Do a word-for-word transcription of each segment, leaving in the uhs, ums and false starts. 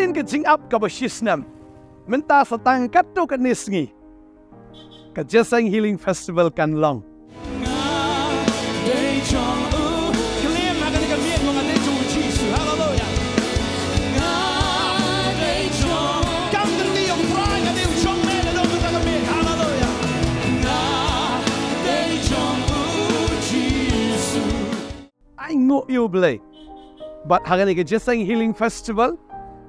Tin ka jingap kaba shisnem. Mynta sa tang katto katne sngi ka Jingïaseng Healing Festival kan long. Ai nguh ïa U Blei. Bad ha kane ka Jingïaseng Healing Festival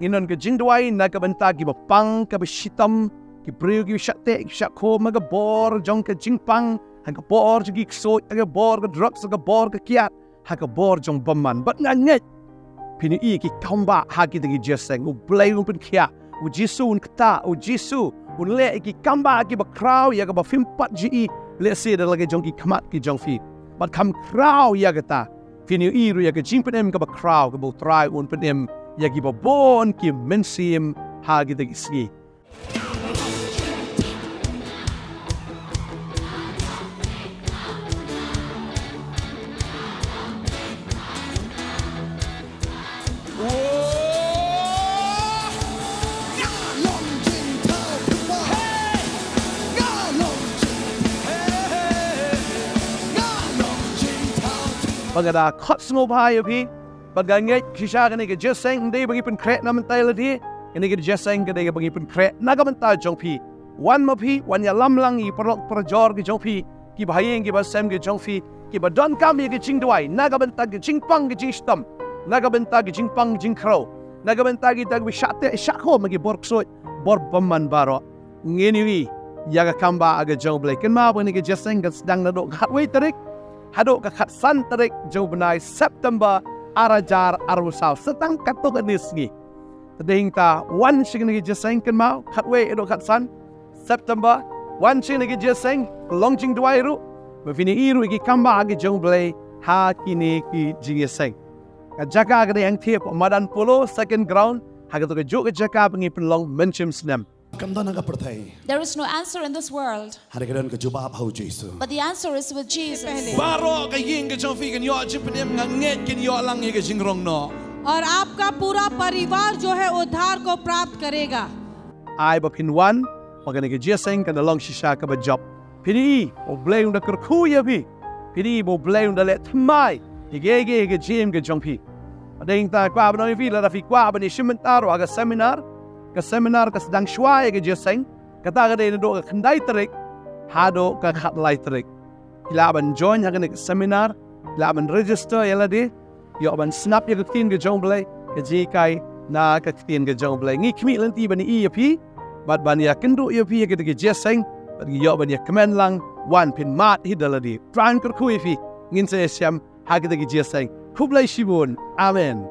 ngin don ka jingduwai na ka bynta kiba pang, kaba shitom, ki briew kiba shah teh, kiba shah khum, ha ka bor jong ka jingpang, ha ka bor jong ki ksuid, ha ka bor ka drugs, ha ka bor ka kiad, ha ka bor jong bymman. Bad nga ngeit phin ïohi ki kambah ha kita ki jingïaseng. U Blei un pynkhiah, U Jisu un ktah, U Jisu un leh ïa ki kambah kiba khraw ïa kaba phim pat ju i lehse da la ki jong ki khmat ki jong phi. Bad kham khraw ïa kata, phin ïohi ruh ïa ka jingpynim kaba khraw kaba U Trai un pynim ïa kiba bun ki mynsiem ha kita ki sngi. Ba nga da khot sngewbha ïa phi. Bad nga ngeit shisha kane ka jingïaseng ym dei ba ngi pynkhreh na mynta ïa lade. Kane ka jingïaseng ka dei ba ngi pynkhreh na ka bynta jong phi. Wan ma phi, wan ïalam lang ïa ki paralok parajor ki jong phi, kiba ha ïing kiba sem ki jong phi, kiba donkam ïa ka jingduwai na ka bynta ka jingpang ka jingshitom, na ka bynta ka jingpang ka jingkhraw, na ka bynta kita kiba shah teh shah khum ha ki bor ksuid bor bymman baroh. Ngin ïohi ïa ka kambah ka jong U Blei. Kynmaw ba kane ka jingïaseng kan sdang naduh ka khatwei tarik haduh ka khatsan tarik jong u bnai September ar hajar arphew saw, sa tang katto katne sngi. Te dei hangta wan sha kane ka jingïaseng, kynmaw, khatwei haduh khatsan September, wan sha kane ka jingïaseng, ka long jingduwai ruh, ba phin ïohi ruh ïa ki kambah ka jong U Blei ha kine ki jingïaseng. Ka jaka ka dei hangtei hapoh madan Polo, second ground, ha kato kajuh ka jaka ba ngi pynlong mynshem snem. Kam don ha ka pyrthei. There is no answer in this world. Hynrei ka don ka jubab ha U Jisu. But the answer is with Jesus. Baroh ka ïing ka jong phi kin ïoh jingpynim, nga ngeit kin ïoh lang ïa ka jingrong noh. और आपका पूरा परिवार जो है उद्धार को प्राप्त करेगा। Ai ba phin wan, ba kane ka jingïaseng kan da long shisha kaba jop. Phin ïohi ba U Blei un da kyrkhu ïa phi. Phin ïohi ba U Blei un da leh thymmai ïa kiei kiei ha ka jingim ka jong phi. Bad hangta kwah ban ong ïa phi, lada phi kwah ban ïashim bynta ruh ha ka seminar, ka seminar ka sdang shuwa ïa ka jingïaseng. Kata ka dei naduh ka khyndai tarik haduh ka khatlai tarik. Phi lah ban join ha kane ka seminar, phi lah ban register ïa lade, ïoh ban sngap ïa ka ktien ka jong U Blei, ka jinghikai na ka ktien ka jong U Blei. Ngi khmih lynti ban ïohi ïa phi bad ban ïakynduh ïa phi ha kita ki jingïaseng, bad ngi ïoh ban ïakmen lang, wan phin mad hi da lade. Trai un kyrkhu ïa phi. Ngin sa ïashem ha kita ki jingïaseng. Khublei shibun. Amen.